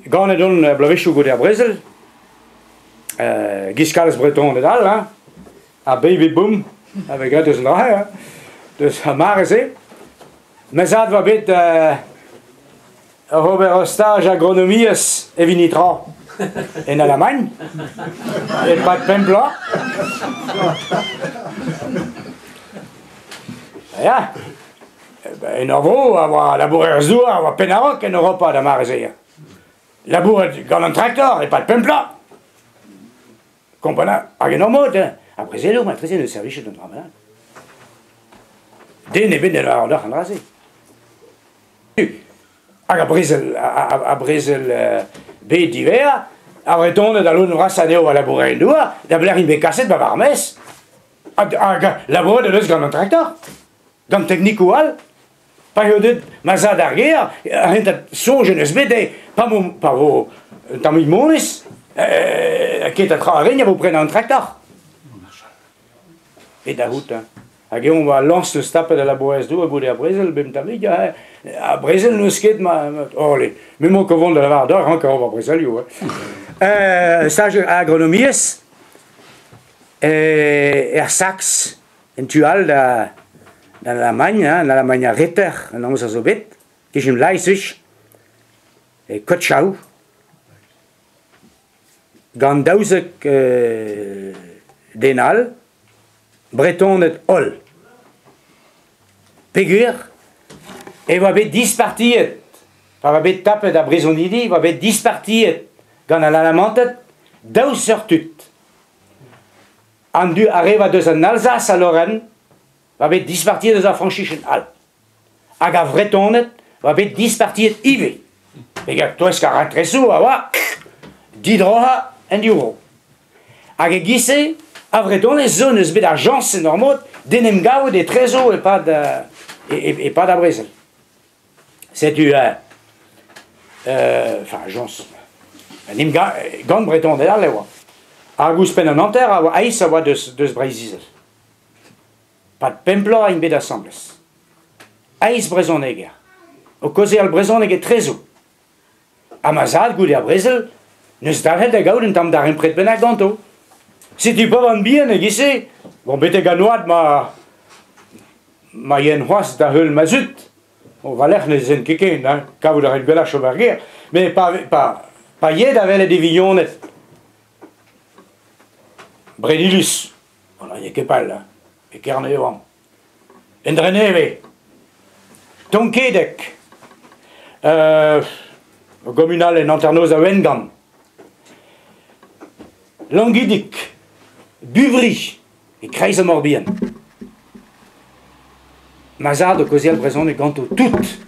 Ganet on er bloavezhioù goude ar brezel, giz kalz Bretoned all, hein, ar baby boom a vez graet eus an dra-se, hein, deus ar mare-se. Ma zad oa bet oc'h ober ur staj agronomiezh evit netra en Alamagn e-pad pemp bloaz. Ya, en ur vro a oa labourerezh-douar a oa penn-a-raok en Europa d'ar mare-se. Labouret gant an traktor e-pad pemp bloaz. Kompren hag en ur mod, hein. Ar brezelour marteze ne servijet un dra bennak. Den ebet ne lavar deoc'h an dra-se. Hag ar brezel, ar brezel bet diwezhañ, ar Vretoned a lodenn vrasañ anezho a laboure en douar, da belec'h int bet kaset ba war ar maez. Hag labouret o deus gant an traktor, gant teknikoù all. Pa eo deuet ma zad d'ar gêr, ar c'hentañ soñj en deus bet eo pa vo, pa vo un tammig monez, ket a tra a rin a vo prenañ an traktor. Et da c'hoût, hein. Hag eñ oa lañs eus tapet al labourerez-douar goude ar brezel, bep tammig, ar brezel n'eus ket ma... Oh, allez, me 'mañ ket o vont da lavaret deoc'h, rank ober brezelioù. Hein. Staj agronomiezh, er Saks, en tu all da d'Alamagn, hein, en Alamagn ar Reter, an amzer zo bet, kichen Leipzig, e Kotschau, gant 12 den all, Bretoned holl. Peogwir e oa bet dispartiet, pa oa bet tapet ar brizonidi, e oa bet dispartiet gant an Alamanted daou seurt tud. An du ar re oa deus an Alzas ha Loren oa bet dispartiet eus ar Frañsichenn all. Hag ar Vretoned oa bet dispartiet ivez. Peger touesk ar raktresoù a oa didroc'hañ en div vro. Hag e-giz-se, ar Vretoned zo n'eus bet ar chañs en ur mod d'en em gavout etrezo e-pad e-pad ar brezel. Setu enfin chañs en em gant Bretoned all e oa. Hag ouzhpenn an hanter a oa eizh a oa deus, deus Breizh-Izel. Pad pemp bloaz int bet asambles. Eizh brezhoneger, o kaozeal brezhoneg etrezo. Ha ma zad goude ar brezel n'eus dalc'het da gaout un tamm darempred bennak ganto. Setu pa oan bihan e-giz-se, bon betek an oad ma ma yen c'hoazh da heul ma zud. Bon, war-lerc'h ne zen ket ken, hein, kavout a ret gwelloc'h chom er gêr. Met pa, pa, pa ye da welet e vignoned Brenilus, bon, n'eo ket pell, hein, e Kerne e oamp. En Dreneve, Tonkedeg, ur gumun all en hanternoz a Wengamp, Langidig, Buvri, e-kreiz ar Mor-Bihan. Ma zad o kaozeal brezhoneg ganto tout.